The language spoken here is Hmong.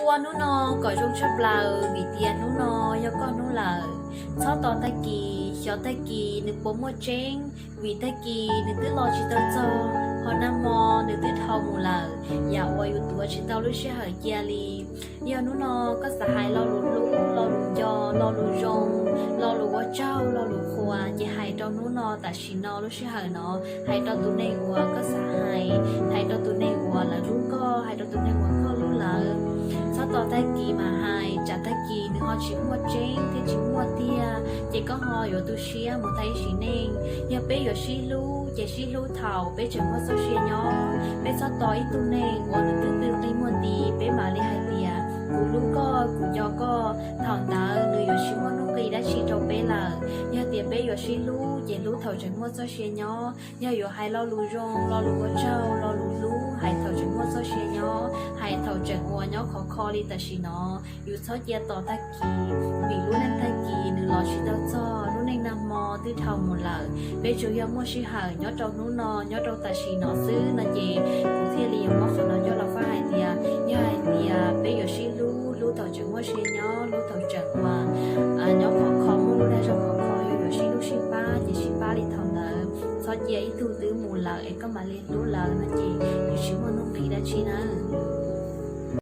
Ua hnub no kom zoo tshaj plaws vim tias hnub no yog koj hnub lawm. Txhob tos tag kis, xyov tag kis nws puas muaj tseeb, vim tag kis nws twb los tsis tau txog, ho nag hmo nws twb dhau mus lawm, yam uas yus tuav tsis tau lub sij hawm cia li. Yog hnub no koj xav hais lo lus hlub, lo lus nco, lo lus zoo, lo lus ua tsaug, lo lus qhuas, ces hais rau hnub no tam sim no lub sij hawm no, hais rau tus neeg uas koj xav hais, hais rau tus neeg uas lawv hlub koj, hais rau tus neeg uas koj hlub lawv. Txhob tos tag kis mas hais, tsam tag kis nws ho tsis muaj tseeb thiab tsis muaj tiag, ces koj ho yuav tu siab mus tag ib sim neej. Yog peb yuav sib hlub ces sib hlub thaum peb tseem muaj txoj sia nyob. Peb txhob tos ib tug neeg uas nws twb pw qi muag nti peb mam li hais tias kuv hlub koj, kuv nco koj. Thaum ntawd nws yuav tsis muaj nuj nqis dab tsi rau peb lawm. Yog tias peb yuav sib hlub ces hlub thaum tseem muaj txoj sia nyob. Yog yuav hais lo lus zoo, lo lus ua tsaug, lo lus hlub, hais thaum tseem muaj txoj sia nyob, hais thaum tseem uas nyob khov kho li tam sim no. Yus txhob cia tos tag kis, vim lub neej tag kis nws los tsis tau txog, lub neej nag hmo twb dhau mus lawm. Peb tsuas yog muaj sij hawm nyob rau hnub no, nyob rau tam sim no xwb no ces kuv thiaj li yuav muab qhov no coj los faj hais tias, yog hais tias peb yuav sib hlub, hlub thaum tseem muaj sia nyob, hlub thaum tseem uas nyob khov kho, muaj lub dag zog khov kho, yog yuav sib hlub sib pab ces sib pab li thaum ntawd. Txhob cia ib tug twb mus lawm es koj mam li hlub lawv no ces yuav tsis muaj nuj nqis dab tsi nawb.